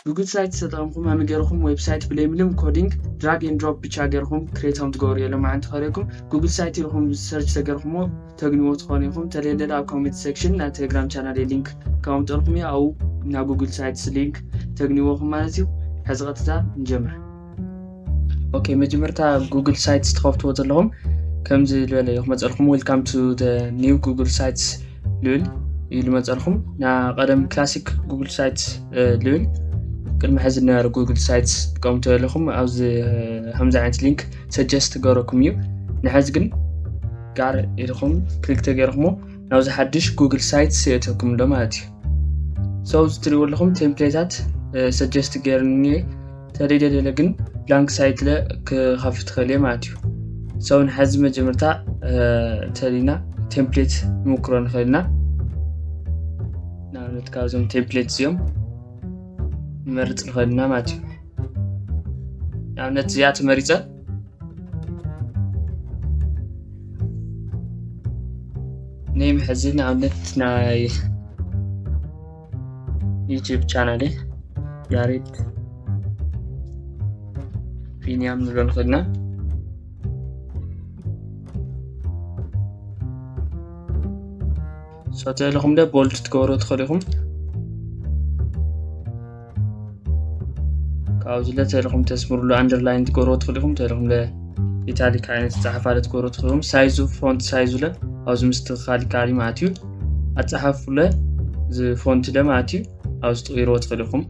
ጉግል ሳይት ዝተጠቐምኩም ኣመ ገይርኩም ዌብሳይት ብለይ ምንም ኮዲንግ ድራግ ኤንድ ድሮፕ ብቻ ገይርኩም ክሬት ከም ትገብሩ የለ ማለት ተኸሪኩም ጉግል ሳይት ኢልኩም ሰርች ተገርኩሞ ተግንዎ ትኾኑ ኢኹም። ተደለለ ኣብ ኮሜንት ሴክሽን ናይ ቴሌግራም ቻናል ሊንክ ከመምጠልኩም እዩ። ኣብኡ ናብ ጉግል ሳይትስ ሊንክ ተግንዎኹም ማለት እዩ። ሕዚ ቀጥታ ንጀምር። ኦኬ፣ መጀመርታ ጉግል ሳይትስ ትኸፍትዎ ዘለኹም ከምዚ ዝበለ እዩ ክመፀልኩም። Welcome to the new Google Sites ልብል እዩ ልመፀልኩም። ና ቀደም ክላሲክ ጉግል ሳይትስ ልብል ቅድሚ ሕዚ ዝነበረ ጉግል ሳይትስ ትጥቀምቶ ዘለኹም ኣብዚ ከምዚ ዓይነት ሊንክ ሰጀስት ገረኩም እዩ። ንሕዚ ግን ጋር ኢልኩም ክሊክ ተገይርኩሞ ናብዚ ሓድሽ ጉግል ሳይትስ የእተኩም ኣሎ ማለት እዩ። So እዚ ትሪእዎ ኣለኹም ቴምፕሌታት ሰጀስት ገይርኒ ተደይደለለ ግን ብላንክ ሳይት ለ ክኸፍት ትኽእል እየ ማለት እዩ። So ንሕዚ መጀመርታ እንተሊና ቴምፕሌት ንሞክሮ ንኽእል ኢና። ንኣብነት ካብዞም ቴምፕሌት እዚኦም ንመርፅ ንኽእል ኢና ማለት እዩ። ንኣብነት እዚኣ ተመሪፀ ኔም ሕዚ ንኣብነት ናይ ዩቲዩብ ቻናል ያሬድ ቢንያም ንብሎ ንኽእልና። So ተለኹም ደ ቦልድ ትገብሮ ትኽእሉ ኢኹም። ካብዚ ለ ተለኹም ተስምሩሉ ኣንደርላይን ትገብሮ ትኽእሉ ኢኹም። ተለኹም ለ ኢታሊክ ዓይነት ዝፀሓፋ ለ ትገብሮ ትኽእሉ ኢኹም። ሳይዙ ፎንት ሳይዙ ለ ኣብዚ ምስትኽኻል ይከኣል እዩ ማለት እዩ። ኣፀሓፉ ለ እዚ ፎንት ለ ማለት እዩ ኣብዚ ትቕይርዎ ትኽእሉ ኢኹም።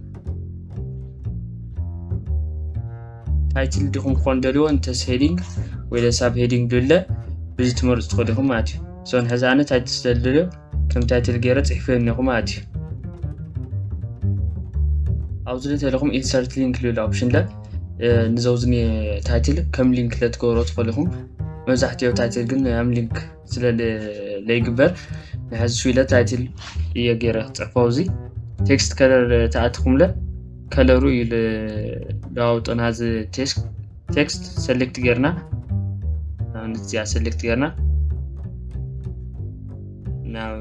ታይትል ዲኹም ክኾን ደልዎ እንተስ ሄዲንግ ወይ ለ ሳብ ሄዲንግ ድለ ብዙ ትመርፁ ትኽእሉ ኢኹም ማለት እዩ። So ንሕዚ ኣነ ታይትል ስለ ዝደልዮ ከም ታይትል ገይረ ፅሒፈ እኒኹ ማለት እዩ። ኣብዚ ለ ተለኹም ኢንሰርት ሊንክ ልብል ኦፕሽን ለ ንዘውዝኒ ታይትል ከም ሊንክ ለ ትገብሮ ትኽእሉ ኢኹም። መብዛሕትኡ ታይትል ግን ከም ሊንክ ስለ ለይግበር ንሕዚ ሽለ ታይትል እየ ገይረ ክፅሕፎ። ኣብዚ ቴክስት ከለር ተኣትኹም ለ ከለሩ እዩ ለዋውጦ ናዚ ቴክስት ቴክስት ሰሌክት ጌርና ንኣብነት እዚኣ ሰሌክት ጌርና ናብ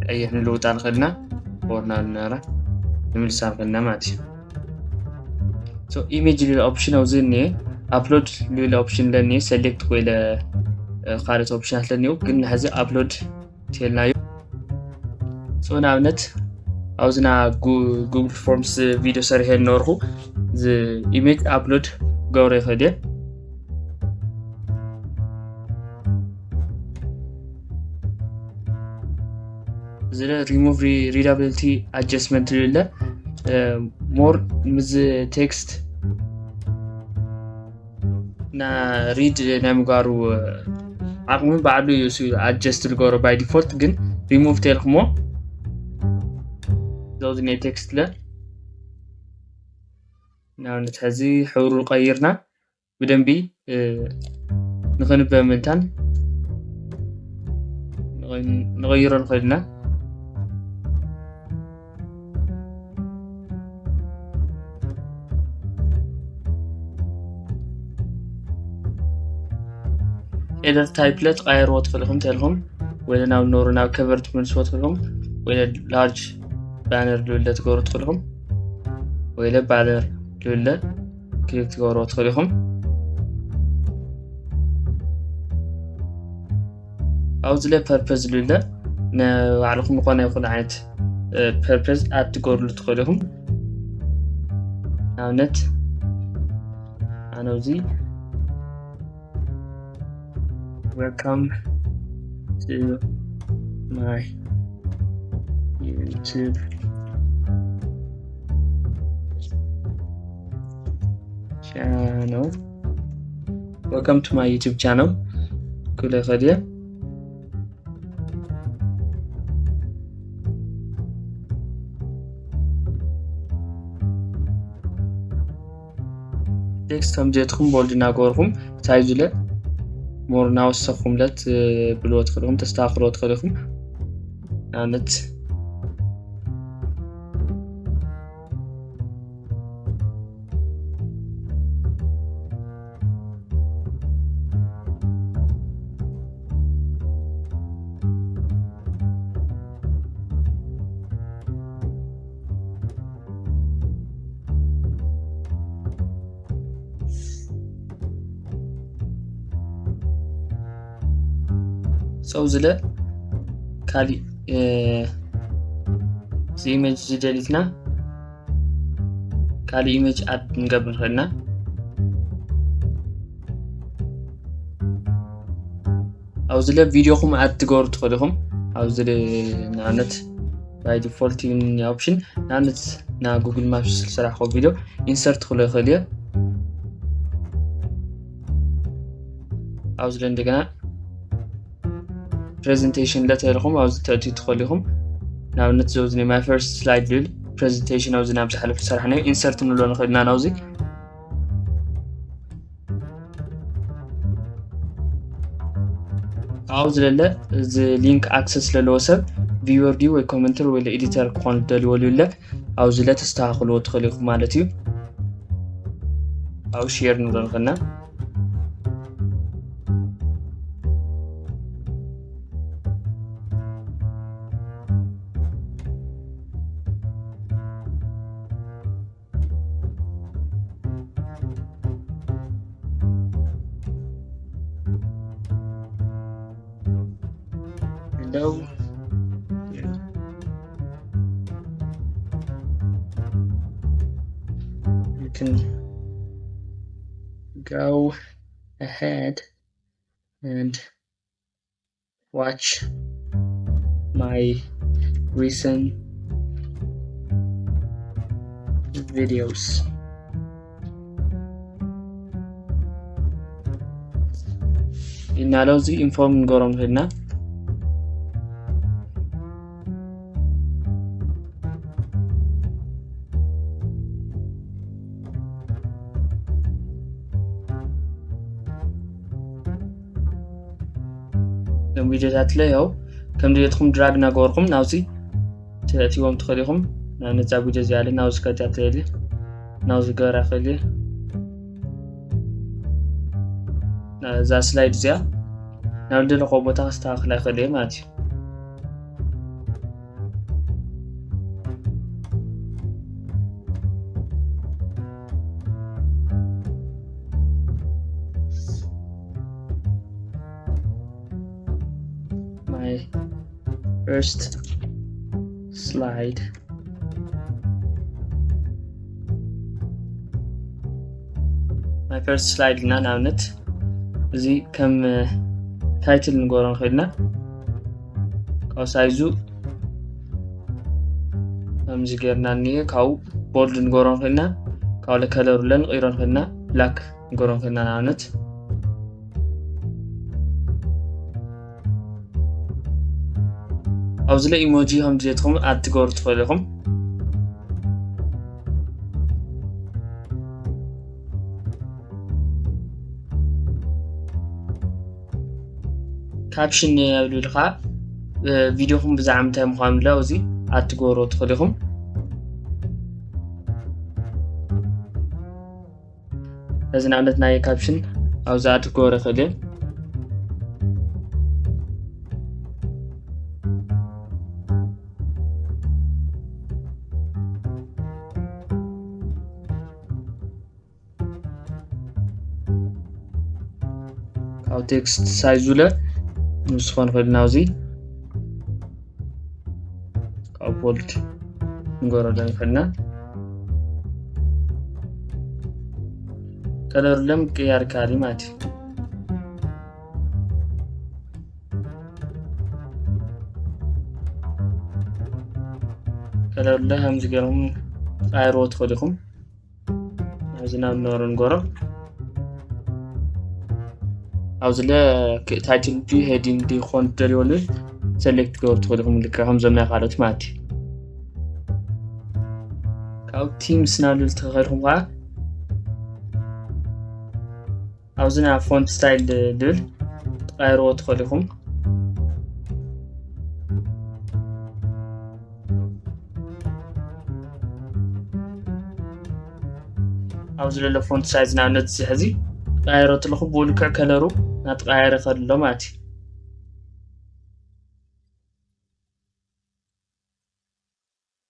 ቀይሕ ንልውጣ ንኽእልና ወርና ንነራ ንምልሳ ንኽእልና ማለት እዩ። So ኢሜጅ ልብል ኦፕሽን ኣብዚ እኒኤ ኣፕሎድ ልብል ኦፕሽን ለኒኤ ሰሌክት ኮይለ ካልኦት ኦፕሽናት ለኒኤው ግን ንሕዚ ኣፕሎድ ትልናዮ። So ንኣብነት ኣብዚ ና ጉግል ፎርምስ ቪድዮ ሰሪሐ ነበርኩ እዚ ኢሜጅ ኣፕሎድ ገብረ ይኽእል እየ። እዚ ሪሙቭ ሪዳብሊቲ ኣጀስትመንት ዝብል ሞር ምስ ቴክስት ና ሪድ ናይ ምግባሩ ዓቕሚ ባዕሉ እዩ ኣጀስት ዝገብሮ ባይ ዲፎልት ግን ሪሙቭ ተልኩሞ ዘውዚ ናይ ቴክስት ለ ንኣብነት ሕዚ ሕብሩ ቀይርና ብደንቢ ንኽንበብ ምእንታን ንቐይሮ ንኽእል ኢና። ሄደር ታይፕ ለ ትቃየርዎ ትኽእልኹም ተልኹም ወይ ናብ ኖሩ ናብ ከቨር ትመልስዎ ትኽእልኹም ወይ ላርጅ ባነር ልብለ ትገብሩ ትኽእልኹም ወይ ለ ባነር ልብለ ክሊክ ትገብርዎ ትኽእሉ ኢኹም። ኣብዚ ለ ፐርፐዝ ዝብል ንባዕልኹም ዝኾነ ይኹን ዓይነት ፐርፐዝ ኣድ ትገብርሉ ትኽእሉ ኢኹም። ንኣብነት ኣነ እዚ welcome to my YouTube channel welcome to my YouTube channel ክብል ይኽእል እየ። ቴክስት ከም ጀትኹም ቦልድ እናገበርኩም ሳይዙ ለ ሞር እናወሰኹም ለት ብልዎ ትኽእልኹም ተስተካክልዎ ትኽእልኹም። ንኣብነት So ዝለ ካሊእ እዚ ኢሜጅ ዝደሊትና ካሊእ ኢሜጅ ኣድ ንገብር ንኽእልና። ኣብዚ ለ ቪድዮኹም ኣድ ትገብሩ ትኽእሉ ኢኹም። ኣብዚ ንኣብነት ባይ ዲፎልት ይን ኦፕሽን ንኣብነት ና ጉግል ማፕስ ዝሰራሕኮ ቪድዮ ኢንሰርት ክሎ ይኽእል እየ። ኣብዚ ለ እንደገና ፕሬዘንቴሽን ለተልኹም ኣብዚ ተእትዩ ትኽእሉ ኢኹም። ንኣብነት ዘውዚ ናይ my first slide ልብል ፕሬዘንቴሽን ኣብዚ ናብ ዝሓለፈ ዝሰራሕናዮ ኢንሰርት ንብሎ ንኽእልና ናብዚ። ኣብኡ ዝለለ እዚ ሊንክ ኣክሰስ ለለዎ ሰብ ቪወር ድዩ ወይ ኮመንተር ወይ ኤዲተር ክኾን ደልዎ ልዩለ ኣብዚ ለ ተስተካክልዎ ትኽእሉ ኢኹም ማለት እዩ። ኣብ ሼር ንብሎ ንኽእልና። Hello. You can go ahead and watch my recent videos. ኢና ሎዚ ኢንፎርም ንገሮም ሄድና። እዞም ቪድዮታት ለ ያው ከም ድሌትኩም ድራግ እናገበርኩም ናውዚ ተእትዎም ትኽእል ኢኹም። ንኣብነት እዛ ቪድዮ እዚኣ ለ ናውዚ ከእትያ ትኽእል እየ። ናውዚ ገበራ ክእል እየ። እዛ ስላይድ እዚኣ ናብ ልደለኹዎ ቦታ ከስተኻኽላ ይኽእል እየ ማለት እዩ። My first slide. My first slide ልና ንኣብነት እዚ ከም ታይትል ንገሮ ንኽእልና ካብ ሳይዙ ከምዚ ጌርና እኒየ ካብኡ ቦልድ ንገሮ ንኽእልና ካብ ለከለሩ ለንቕይሮ ንኽእልና ብላክ ንገሮ ንኽእልና ንኣብነት ኣብዚ ለ ኢሞጂ ከም ድሌትኩም ኣድ ትገብሩ ትኽእሉ ኢኹም። ካፕሽን ኣብ ልብል ከዓ ቪድዮኹም ብዛዕባ ምንታይ ምዃኑ ለ ኣብዚ ኣድ ትገብሩ ትኽእሉ ኢኹም። እዚ ንኣብነት ናይ ካፕሽን ኣብዚ ኣድ ክገብሮ ይኽእል እየ። ካብ ቴክስት ሳይዙ ለ ንስኾን ኽእል ናውዚ ካብ ቦልድ ንገረለን ኽእልና ከለሩ ለም ቅያር ካሊ ማለት እዩ። ከለሩ ለ ከምዚ ገይሮም ቃይርዎ ትኽእሉ ኢኹም። እዚ ናብ ኖሮ ንገሮ። ኣብዚ ለ ታይትል ዲ ሄዲንግ ዲ ክኾን ትደልይሉ ሰሌክት ገበሩ ትኽእሉ ኢኹም። ልክዕ ከምዞም ናይ ካልኦት ማለት እዩ። ካብ ቲምስ ናብ ልብል ተኸድኩም ከዓ ኣብዚ ናይ ፎንት ስታይል ልብል ትቃይርዎ ትኽእሉ ኢኹም። ኣብዚ ዘሎ ፎንት ሳይዝ ንኣብነት እዚ ሕዚ ተቃየረ ትለኹ ብልክዕ ከለሩ ናተቃየረ ከሎ ማለት እዩ።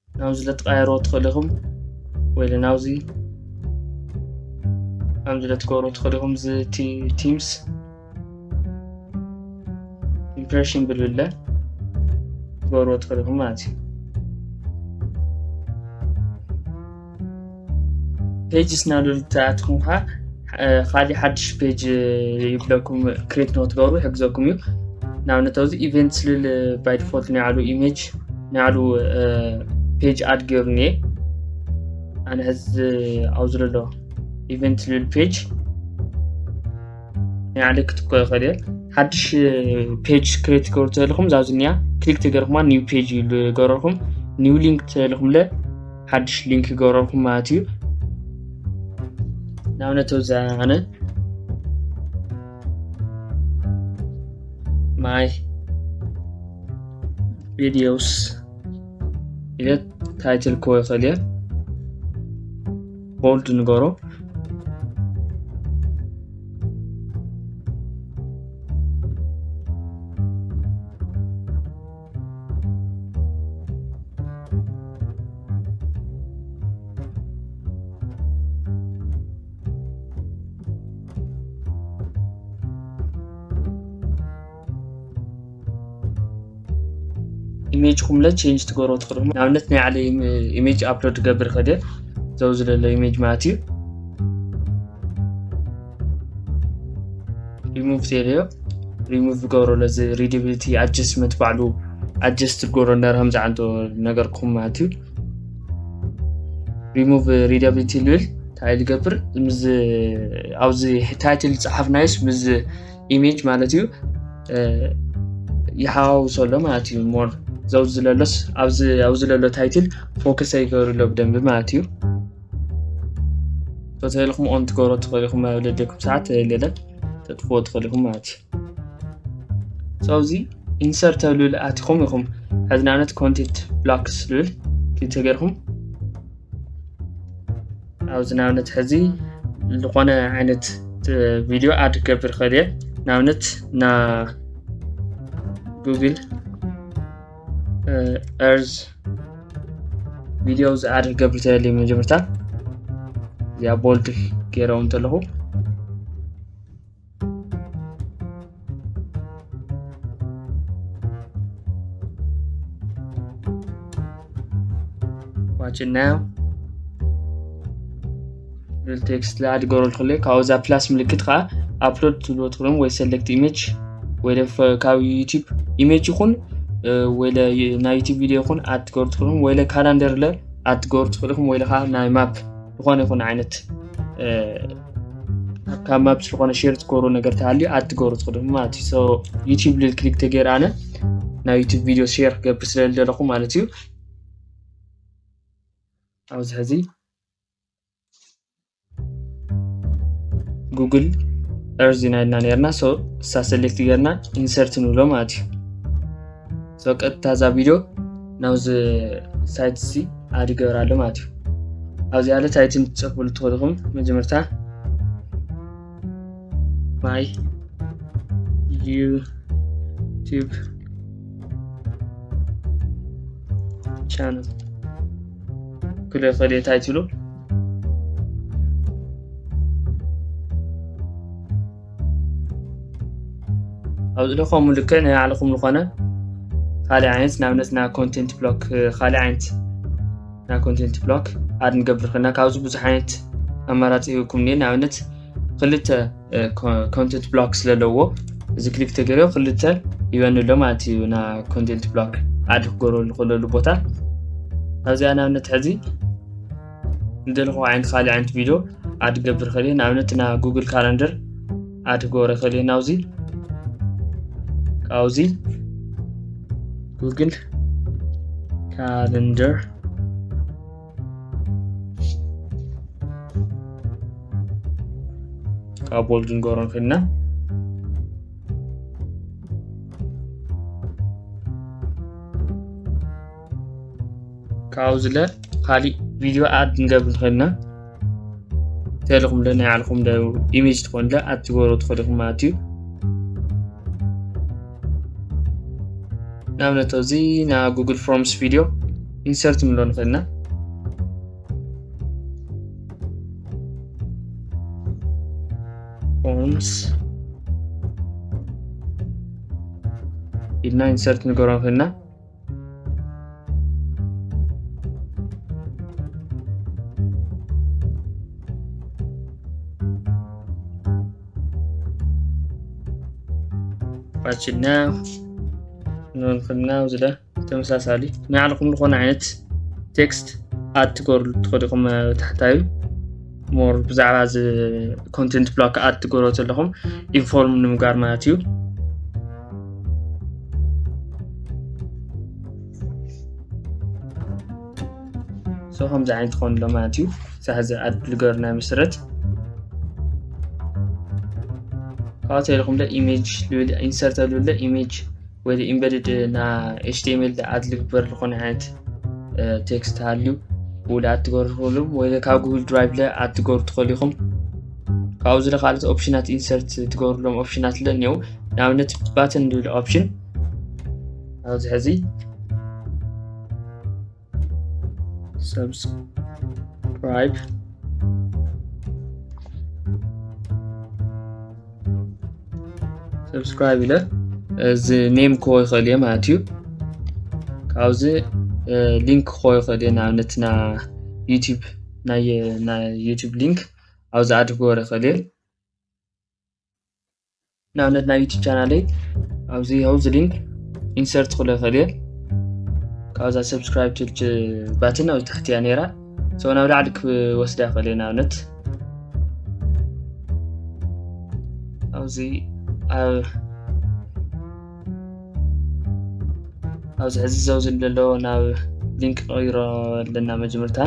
ናብዚ ለትቃየሮ ትኽእሉ ኢኹም ወይ ናብዚ ናብዚ ለትገብሮ ትኽእሉ ኢኹም። እዚ ቲ- ቲምስ ቲም ፕሬሽን ብልብለ ትገብርዎ ትኽእሉ ኢኹም ማለት እዩ። ፔጅስ ናብ ልብል ተኣትኹም ከዓ እ፣ ካሊእ ሓድሽ ፔጅ ይብለኩም ክሬት ንክትገብሩ ይሕግዘኩም እዩ። ንኣብነት ኣብዚ ኢቨንትስ ልብል ባይ ዲፎልት ናይ ባዕሉ ኢሜጅ ናይ ባዕሉ ፔጅ ኣድ ገይሩ እኒኤ። ኣነ ሕዚ ኣብዚ ዘሎ ኢቨንት ልብል ፔጅ ናይ ባዕለይ ክትኮ ይኽእል እየ። ሓድሽ ፔጅ ክሬት ትገብሩ ተለኹም ዛብዚ እኒኣ ክሊክ ተገርኩማ ኒው ፔጅ ይገብረልኩም። ኒው ሊንክ ተለኹምለ ሓድሽ ሊንክ ይገብረልኩም ማለት እዩ። ንኣብነት ኣብዚ ኣነ ማይ ቪዲዮስ ኢለ ታይትል ክዎ ይኽእል እየ። ቦልድ ንገሮ። ኢሜጅ ኩምለ ቼንጅ ትገብሮ ትኽእሉ። ንኣብነት ናይ ዓለይ ኢሜጅ ኣፕሎድ ገብር ከደ ዘው ዝለሎ ኢሜጅ ማለት እዩ። ሪሙቭ ቴልዮ ሪሙቭ ገብሮ ለዚ ሪዲቢሊቲ ኣጀስትመንት ባዕሉ ኣጀስት ገብሮ እንዳርሃም ዝዓንቶ ነገር ክኹም ማለት እዩ። ሪሙቭ ሪዳቢሊቲ ልብል እንታይ ዝገብር ምስ ኣብዚ ታይትል ዝፀሓፍናዮስ ምስ ኢሜጅ ማለት እዩ ይሓዋውሶ ኣሎ ማለት እዩ። ሞር ዘው ዝለሎስ ኣብዚ ኣብዚ ለሎ ታይትል ፎከስ ኣይገብር ኣሎ ብደንብ ማለት እዩ። ተተልኩም ኦን ትገብሮ ትኽእል ኢኹም ኣብ ለደኩም ሰዓት ተለለ ተጥፍዎ ትኽእል ኢኹም ማለት እዩ። ሰው እዚ ኢንሰርት ተብልብል ኣቲኹም ኢኹም ሕዚ ንኣብነት ኮንቴንት ብላክስ ልብል ክልተ ገርኩም ኣብዚ ንኣብነት ሕዚ ዝኾነ ዓይነት ቪዲዮ ኣድ ክገብር ይኽእል እየ። ንኣብነት ና ጉግል ኤርዝ ቪዲዮ ዝኣድ ክገብር ተደልዩ መጀመርታ እዚኣ ቦልድ ገይረው እንተለኹ watch it now ብል ቴክስት ዝኣድ ገረሉ ከለ ካብኡ እዛ ፕላስ ምልክት ከዓ ኣፕሎድ ትብልዎ ትኽእሎም ወይ ሰሌክት ኢሜጅ ወይ ካብ ዩቲብ ኢሜጅ ይኹን ወይ ናይ ዩቲብ ቪዲዮ ይኹን ኣድ ትገብሩ ትኽእሎም ወይ ካላንደር ለ ኣድ ትገብሩ ትኽእልኩም ወይ ከዓ ናይ ማፕ ዝኾነ ይኹን ዓይነት ካብ ማፕ ዝኾነ ሼር ትገብሩ ነገር ተሃልዩ ኣድ ትገብሩ ትኽእልኩም ማለት እዩ። ዩቲብ ልል ክሊክ ተገይረ ኣነ ናይ ዩቲብ ቪዲዮ ሼር ክገብር ስለ ዝደለኹ ማለት እዩ። ኣብዚ ሕዚ ጉግል ኤርዝ ኢና ኢልና ነርና። እሳ ሰሌክት ገርና ኢንሰርት ንብሎ ማለት እዩ። ቀጥታ እዛ ቪዲዮ ናብዚ ሳይት እዚ ኣድ ይገብር ኣሎ ማለት እዩ። ኣብዚ ያለ ታይትን ትፅሕፉሉ ትኽእልኹም መጀመርታ ማይ ዩቲብ ቻነል ክልኦ ይኽእል እየ ታይትሉ ኣብዚ ዶ ከምኡ ልክዕ ናይ ባዕልኹም ዝኾነ ካልእ ዓይነት ንኣብነት ና ኮንቴንት ብሎክ ካልእ ዓይነት ና ኮንቴንት ብሎክ ኣድ ንገብር ከና ካብዚ ብዙሕ ዓይነት ኣማራፂ ሂብኩም እኒኤ ንኣብነት ክልተ ኮንቴንት ብሎክ ስለለዎ እዚ ክሊክ ተገይሮ ክልተ ይበኒ ኣሎ ማለት እዩ። ና ኮንቴንት ብሎክ ኣድ ክገብረሉ ከለሉ ቦታ ኣብዚኣ ንኣብነት ሕዚ ንደለኹ ዓይነት ካልእ ዓይነት ቪድዮ ኣድ ክገብር ከልየ ንኣብነት ና ጉግል ካለንደር ኣድ ክገብረ ከልየ ናብዚ ካብዚ ጉግል ካለንደር ካብ ቦልድ ንገብሮ ንክእልና ካብኡ ዝለ ካሊእ ቪድዮ ኣድ ንገብር ንክእልና ተልኹም ለ ናይ ዓልኹም ለ ኢሜጅ ትኾን ለ ኣድ ትገብሮ ትኽእልኹም ማለት እዩ። ንኣብነት እዚ ና ጉግል ፎርምስ ቪድዮ ኢንሰርት ምሎ ንክእልና ፎርምስ ኢልና ኢንሰርት ንገሮ ንኽእልና። ባችና ንኽእልና ዝለ ተመሳሳሊ ናይ ዓለኹም ዝኾነ ዓይነት ቴክስት ኣድ ትገርሉ ትኽእሉ ኢኹም። ታሕታዩ ሞር ብዛዕባ እዚ ኮንቴንት ብሎክ ኣድ ትገርዎ ዘለኹም ኢንፎርም ንምጋር ማለት እዩ። ሶ ከምዚ ዓይነት ትኾኑ ኣሎ ማለት እዩ። ሳሕዚ ኣድ ልገር ናይ መሰረት ካብኡ ተልኹም ለ ኢሜጅ ልብል ኢንሰርት ልብል ኢሜጅ ወይ ኢምበድድ ና ኤች ቲ ኤም ኤል ኣድ ልግበር ዝኾነ ዓይነት ቴክስት ሃልዩ ውለ ኣትገሩ ትኽእሉ ወይ ካብ ጉግል ድራይቭ ለ ኣትገሩ ትኽእሉ ኢኹም። ካብኡ ዝለ ካልኦት ኦፕሽናት ኢንሰርት ትገብሩሎም ኦፕሽናት ለ እኒው ንኣብነት ባተን ዝብል ኦፕሽን ኣብዚ ሕዚ ሰብስክራይብ ሰብስክራይብ ኢለ እዚ ኔም ክዎ ይኽእል እየ ማለት እዩ። ካብዚ ሊንክ ክዎ ይኽእል እየ ንኣብነት ና ዩቲብ ናይ ናይ ዩቲብ ሊንክ ኣብዚ ኣድ ክገበረ ይኽእል እየ። ንኣብነት ናይ ዩቲብ ቻናለይ ኣብዚ ኣብዚ ሊንክ ኢንሰርት ክሎ ይኽእል እየ። ካብዛ ሰብስክራይብ ትብል ባትን ኣብ ታሕቲ እያ ነይራ። ሶ ናብ ላዕሊ ክወስዳ ይኽእል እየ ንኣብነት ኣብዚ ኣብ ኣብዚ ሕዚ ዘው ዝል ዘሎ ናብ ሊንክ ንቕይሮ ኣለና መጀመርታ።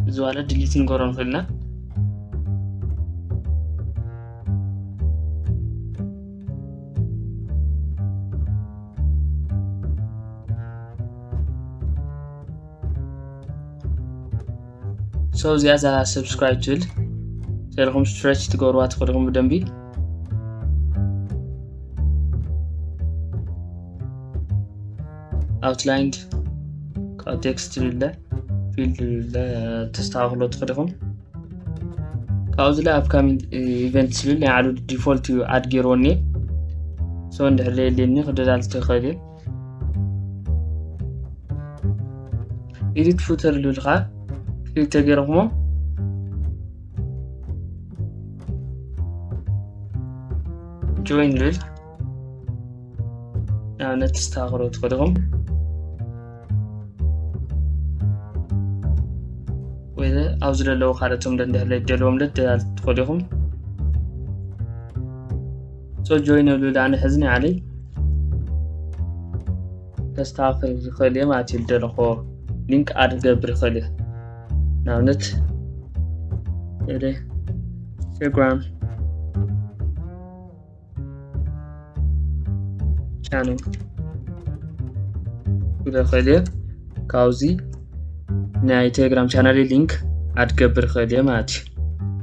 እዚ ዋለ ድሊት ንገሮ ንኽእልና። ሶ እዚኣ እዛ ሰብስክራይብ ትብል ተለኹም ስትረች ትገብርዋ ትኽእልኹም ብደንቢ። ኣውትላይንድ ካብ ቴክስት ልለ ፊልድ ልለ ተስተኻኽሎ ትኽእልኹም። ካብኡ ዝለ ኣፕካሚንግ ኢቨንት ስብል ናይ ዓሉ ዲፎልት እዩ ኣድ ገይርዎ እኒኤ። ሶ እንድሕር ለየልየኒ ክደላል ትኽእል እየ። ኤዲት ፉተር ልብል ከዓ ክሊክ ተገይርኩሞ ጆይን ልብል ንኣብነት ተስተኻኽሎ ትኽእልኹም ወይ ኣብዚ ዘለዉ ካልኦቶም ደንድሕለ ደልዎም ደደላል ትኽእልኹም። ሶ ጆይን ልብል ኣነ ሕዚ ናይ ዓለይ ከስተኻኽል ዝኽእል እየ ማለት እዩ። ዝደለኹዎ ሊንክ ኣድ ክገብር ይኽእል እየ። ንኣብነት ኢንስታግራም ቻነል ክብል ይኽእል እየ። ካብዚ ናይ ቴሌግራም ቻናል ሊንክ ኣድ ክገብር ይኽእል እየ ማለት እዩ።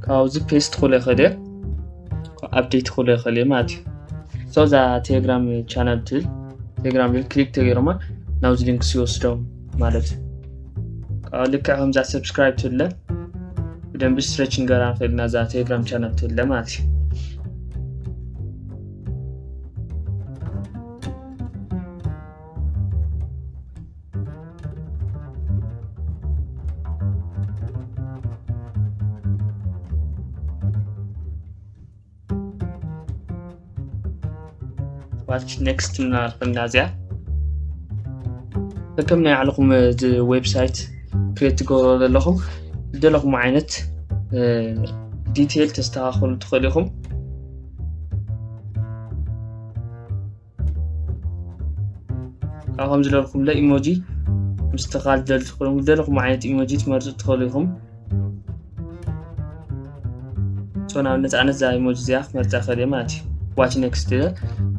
ካብዚ ፔስት ክብሎ ይኽእል እየ። ኣፕዴት ክብሎ ይኽእል እየ ማለት እዩ። ሶ እዛ ቴሌግራም ቻናል ትብል ቴሌግራም ብል ክሊክ ተገይሮማ ናብዚ ሊንክ ይወስዶም ማለት እዩ። ልክዕ ከምዛ ሰብስክራይብ ትብለ ብደንቢ ስትረች ንገራ ንኽእል ኢና እዛ ቴሌግራም ቻናል ትብለ ማለት እዩ። ዋች ኔክስት ምናልፍና እዚኣ ከከም ናይ ዓለኹም እዚ ዌብሳይት ክሬት ትገብሮ ዘለኹም ዝደለኹም ዓይነት ዲቴይል ተስተኻኽሉ ትኽእሉ ኢኹም። ካብ ከም ዝደልኹም ለ ኢሞጂ ምስትኻል ደል ትኽእሉ ዝደለኹም ዓይነት ኢሞጂ ትመርፁ ትኽእሉ ኢኹም። ሶ ንኣብነት ኣነ እዛ ኢሞጂ እዚኣ ክመርፃ ክእል እየ ማለት እዩ። ዋች ኔክስት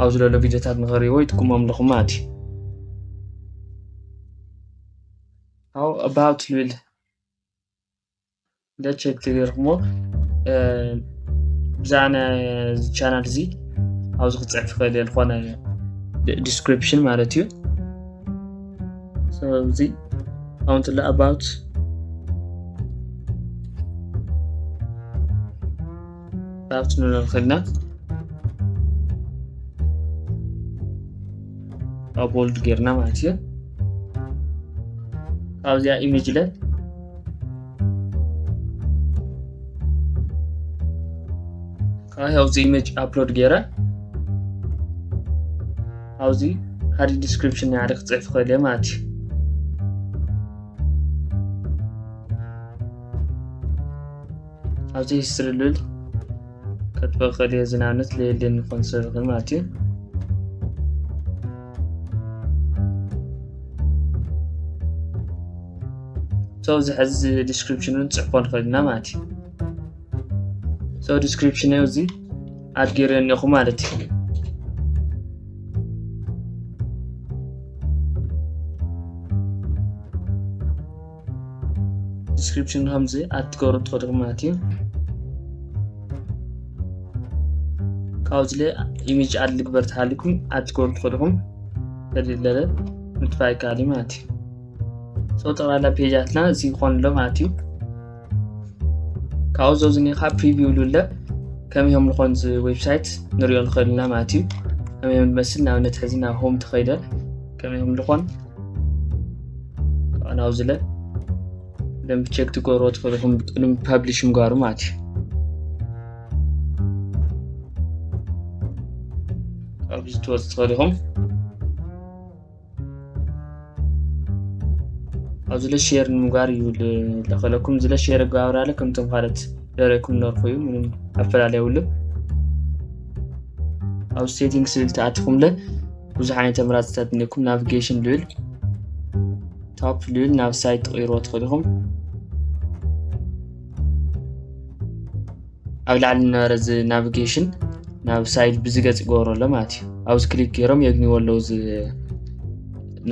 ኣብ ዝለሎ ቪዲዮታት ንኸሪዎ ይጥቅሞም ኣለኹም ማለት እዩ። ኣው ኣባውት ልብል ለቸክ ተገይርኩሞ ብዛዕባ ቻናል እዚ ኣብዚ ክፅዕፍ ይኽእል እየ ዝኾነ ዲስክሪፕሽን ማለት እዩ። ስለዚ ኣሁን ትለ ኣባውት ኣብቲ ንብሎ ንኽእልና ካብ ቦልድ ጌርና ማለት እዩ። ካብዚኣ ኢሜጅ ለ ካብ ኣብዚ ኢሜጅ ኣፕሎድ ገይረ ኣብዚ ሓደ ዲስክሪፕሽን ናይ ሓደ ክፅሕፍ ክእል እየ ማለት እዩ። ኣብዚ ሂስትሪ ልብል ከጥበ ክእል እየ፣ ዝናብነት ለየልን ኮንሰርት ማለት እዩ። So እዚ ሕዚ ዲስክሪፕሽኑን ፅሕፎ ንኽእል ኢና ማለት እዩ። So ዲስክሪፕሽን እዩ እዚ ኣድጌረ እኒኹ ማለት እዩ። ዲስክሪፕሽን ከምዚ ኣትገሩ ትኸድኹም ማለት እዩ። ካብዚ ለ ኢሜጅ ኣድ ልግበር ተሃሊኩም ኣትገሩ ትኸድኹም ተደለለ ምጥፋይ ካሊ ማለት እዩ። So ጠቕላላ ፔጃትና እዚ ይኾን ኣሎ ማለት እዩ። ካብኡ ዘውዝኒ ከዓ ፕሪቪው ኢሉ ኣሎ። ከመይ እዮም ዝኾን እዚ ዌብሳይት ንሪኦ ንኽእል ኢና ማለት እዩ። ከመይ እዮም ዝመስል፣ ንኣብነት ሕዚ ናብ ሆም ተኸይደ ከመይ እዮም ዝኾን ካብኡ ናብዚ ለ ብደንብ ቸክ ትገብርዎ ትኽእሉ ኢኹም ቅድሚ ፐብሊሽ ምግባሩ ማለት እዩ። ኣብዚ ትወፅ ትኽእሉ ኢኹም። ኣብዚ ለ ሼር ንምግባር እዩ ለኸለኩም። እዚ ለ ሼር ግባብራለ ከምቶም ካልኦት ደረኩም ነርኩ እዩ፣ ምንም ኣፈላለየ የብሉ። ኣብ ሴቲንግስ ዝብል ተኣትኹም ለ ብዙሕ ዓይነት ኣምራፅታት እኒኩም። ናቪጌሽን ልብል፣ ታፕ ልብል ናብ ሳይት ትቕይርዎ ትኽእሉ ኢኹም። ኣብ ላዕሊ ዝነበረ እዚ ናቪጌሽን ናብ ሳይድ ብዝገጽ ይገብሮ ኣሎ ማለት እዩ። ኣብዚ ክሊክ ገይሮም የግንይዎ ኣለዉ እዚ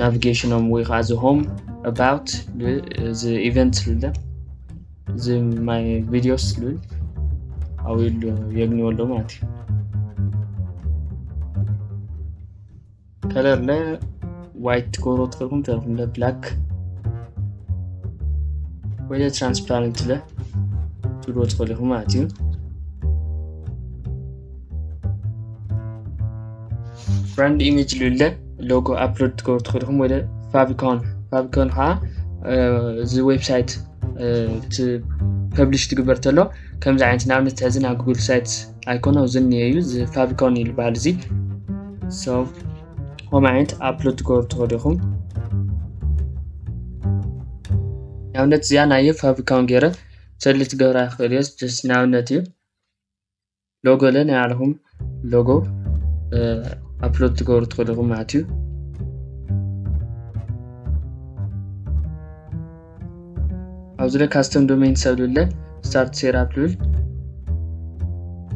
ናቪጌሽኖም ወይ ከዓ እዚ ሆም፣ ኣባውት፣ እዚ ኢቨንት ዝብል እዚ ማይ ቪዲዮስ ዝብል ኣብኡ የግንይዎ ኣለዉ ማለት እዩ። ከለር ለ ዋይት ትገብሮ ትኽእልኩም ተርኩም ለ ብላክ ወይ ለ ትራንስፓረንት ለ ትብሎ ትኽእል ኢኹም ማለት እዩ። ብራንድ ኢሜጅ ልብለ ሎጎ ኣፕሎድ ትገብሩ ትኽእልኩም ወይ ለ ፋቪኮን። ፋቪኮን ከዓ እዚ ዌብሳይት እቲ ፐብሊሽ ትግበር ተሎ ከምዚ ዓይነት ንኣብነት ሕዚ ናብ ጉግል ሳይት ኣይኮነ ኣብዚ እኒኦ እዩ እዚ ፋቪኮን ይልበሃል እዚ። So ከምኡ ዓይነት ኣፕሎድ ትገብሩ ትኽእሉ ኢኹም። ንኣብነት እዚኣ ናየ ፋቪኮን ገይረ ሰሌክት ክገብራ ይኽእል እየ። ጀስት ንኣብነት እዩ። ሎጎ ለ ናይ ባዕልኹም ሎጎ ኣፕሎድ ትገብሩ ትኽእሉ ኢኹም ማለት እዩ። ኣብዚ ለ ካስተም ዶሜን ሰብ ልብለ ስታርት ሴትኣፕ ልብል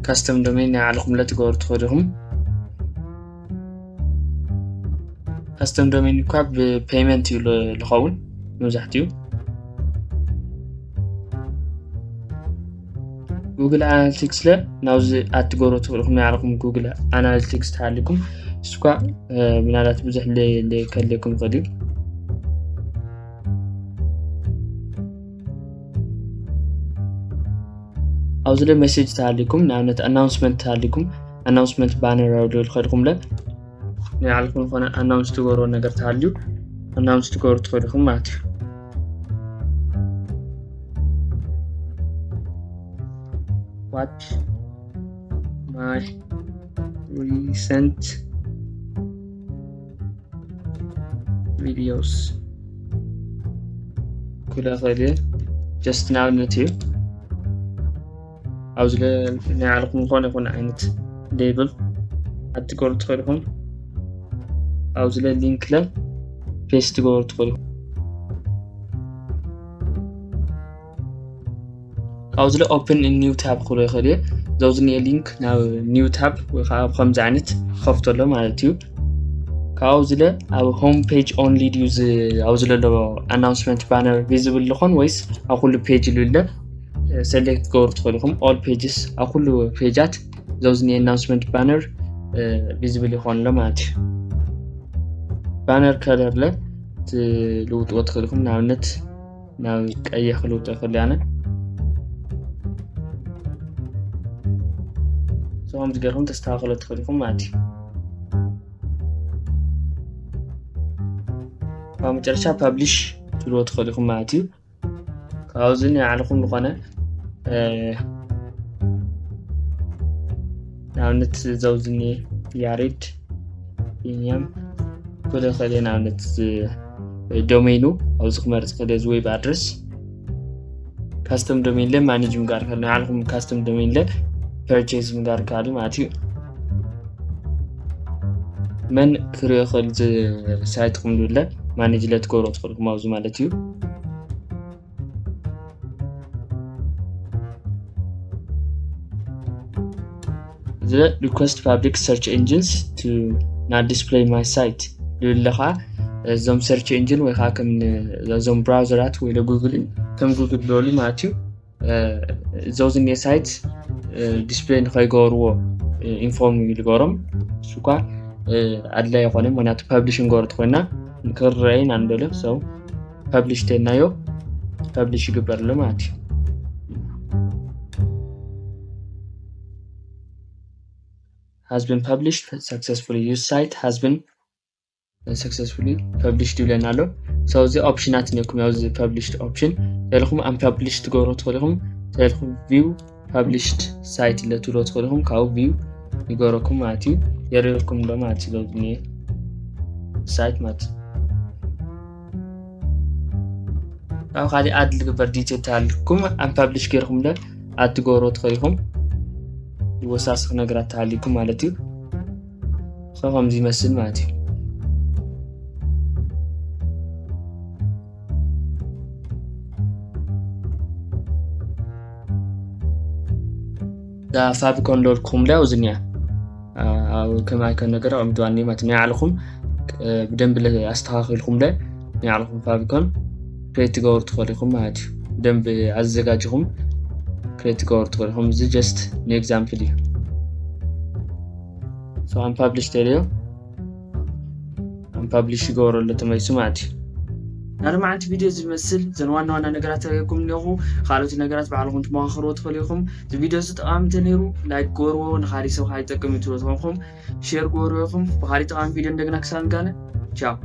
ካስተም ዶሜን ናይ ባዕልኹም ለ ትገብሩ ትኽእሉ ኢኹም። ካስተም ዶሜን እኳ ብፔይመንት እዩ ል- ልኸውን መብዛሕትኡ። ጉግል ኣናሊቲክስ ለ ናብዚ ኣትገሩ ትኽእልኩም ናይ ባዕልኹም ጉግል ኣናሊቲክስ ተሃሊኩም እሱ እኳ ምናልባት ብዙሕ ለ- ለ- ከድልየኩም ይኽእል እዩ። ኣብዚ ለ ሜሴጅ ተሃሊኩም ንኣብነት ኣናውንስመንት ተሃሊኩም ኣናውንስመንት ባነር ኣብ ልብል ከድኩም ለ ናይ ባዕልኩም ዝኾነ ኣናውንስ ትገብሮ ነገር ተሃልዩ ኣናውንስ ትገብሩ ትኽእሉ ኢኹም ማለት እዩ። Watch my recent videos ክለ ኸይደ ጀስት ንኣብነት እዩ። ኣብዚ ለ ናይ ባዕልኩም ዝኾነ ይኹን ዓይነት ሌብል ኣድ ትገብሩ ትኽእሉ ኢኹም። ኣብዚ ለ ሊንክ ለ ፔስት ትገብሩ ትኽእሉ ኢኹም። ካብዚ ለ ኦፕን ኒው ታብ ክብሎ ይኽእል እየ። ዘውዚ ኒየ ሊንክ ናብ ኒው ታብ ወይ ከዓ ኣብ ከምዚ ዓይነት ክኸፍቶ ኣሎ ማለት እዩ። ካብዚ ለ ኣብ ሆም ፔጅ ኦንሊ ድዩ ዝ- ኣብዚ ለሎ ኣናውንስመንት ባነር ቪዚብል ዝኾን ወይስ ኣብ ኩሉ ፔጅ ልብለ ሰሌክት ክገብሩ ትኽእሉ ኢኹም። ኦል ፔጅስ ኣብ ኩሉ ፔጃት ዘውዚ ኒየ ኣናውንስመንት ባነር ቪዚብል ይኾን ኣሎ ማለት እዩ። ባነር ከለር ለ ትልውጥዎ ትኽእሉ ኢኹም። ንኣብነት ናብ ቀይሕ ክልውጦ ይኽእል እየ ኣነ። ከምዚ ገርኩም ተስተካክሎ ትኽእል ኢኹም ማለት እዩ። ካብ መጨረሻ ፓብሊሽ ትብልዎ ትኽእል ኢኹም ማለት እዩ። ካብዚ ንባዕልኩም ዝኾነ ንኣብነት ዘውዝኒ ያሬድ ቢንያም ክልእ ክእል ንኣብነት ዶሜኑ ኣብዚ ክመርፅ ክእል እዚ ዌብ ኣድረስ ካስተም ዶሜን ለ ማኔጅ ምግባር ከሎ ንባዕልኩም ካስተም ዶሜን ለ ፐርቼዝ ምግባር ከኣሉ ማለት እዩ። መን ክሪኦ ክእል ሳይትኩም ዝብለ ማኔጅ ለ ትገብሮ ትኽእልኩም ኣብዚ ማለት እዩ። እዚ request public search engines to not display my site ዝብል ለኻ እዞም search engine ወይ ከዓ ከም እዞም ብራውዘራት ወይ ጉግል ከም ጉግል ዝበሉ ማለት እዩ። ዘውዝኒ ሳይት ዲስፕሌይ ንኸይገበርዎ ኢንፎርም ይግበሮም። እሱ እኳ ኣድላይ ይኮነ ምክንያቱ ፐብሊሽ ንገበሮ ተኮይና ክረአይ ኢና ንደልዮ ሰው ፐብሊሽ ተናዮ ፐብሊሽ ይግበር ኣሎ ማለት እዩ። Has been published successfully. Your site has been successfully published ይብለና ኣሎ። So እዚ ኦፕሽናት ነኩም ያው እዚ ፐብሊሽድ ኦፕሽን ተልኩም ኣን ፐብሊሽ ትገብሮ ትኽእልኩም ተልኩም ቪው ፐብሊሽድ ሳይት ለትብሎ ትኽእልኩም ካብኡ ቪው ይገረኩም ማለት እዩ። የርእየኩም ዶ ማለት እዩ። ሎኒ ሳይት ማለት ካብ ካልእ ኣድ ልግበር ዲቴል ተሃልኩም ኣን ፐብሊሽ ገይርኩም ለ ኣድ ትገብሮ ትኽእልኩም ዝወሳስኽ ነገራት ተሃሊኩም ማለት እዩ። ከምዚ ይመስል ማለት እዩ። ፋብሪኮን ሎልኩም ለ ኣብዚ እኒኣ ኣብ ከማይ ከም ነገር ኣቐሚጥዋ እኒኣ ማለት ናይ ባዕልኹም ብደንብ ኣስተኻኺልኩም ለ ናይ ባዕልኹም ፋብሪኮን ክሬት ትገብሩ ትኽእሉ ኢኹም ማለት እዩ። ብደንብ ኣዘጋጅኹም ክሬት ትገብሩ ትኽእሉ ኢኹም። እዚ ጀስት ንኤግዛምፕል እዩ። So ኣን ፓብሊሽ ተልዮ ኣን ፓብሊሽ ይገብሮ ኣሎ ተመሊሱ ማለት እዩ። ናይ ሎማዓንቲ ቪድዮ ዝመስል ዘን ዋና ዋና ነገራት ተሪኩም ኣለኹ። ካልኦት ነገራት ባዕልኹም ትመኻኸርዎ ትኽእሉ ኢኹም። እዚ ቪድዮ እዚ ጠቓሚ እንተነይሩ ላይክ ገርዎ፣ ንኻሊእ ሰብ ከዓ ይጠቅም እዩ ትብሉ ተኾንኩም ሼር ገርዎ ኢኹም። ብኻሊእ ጠቓሚ ቪድዮ እንደገና ክሳብ ንጋነ ቻው።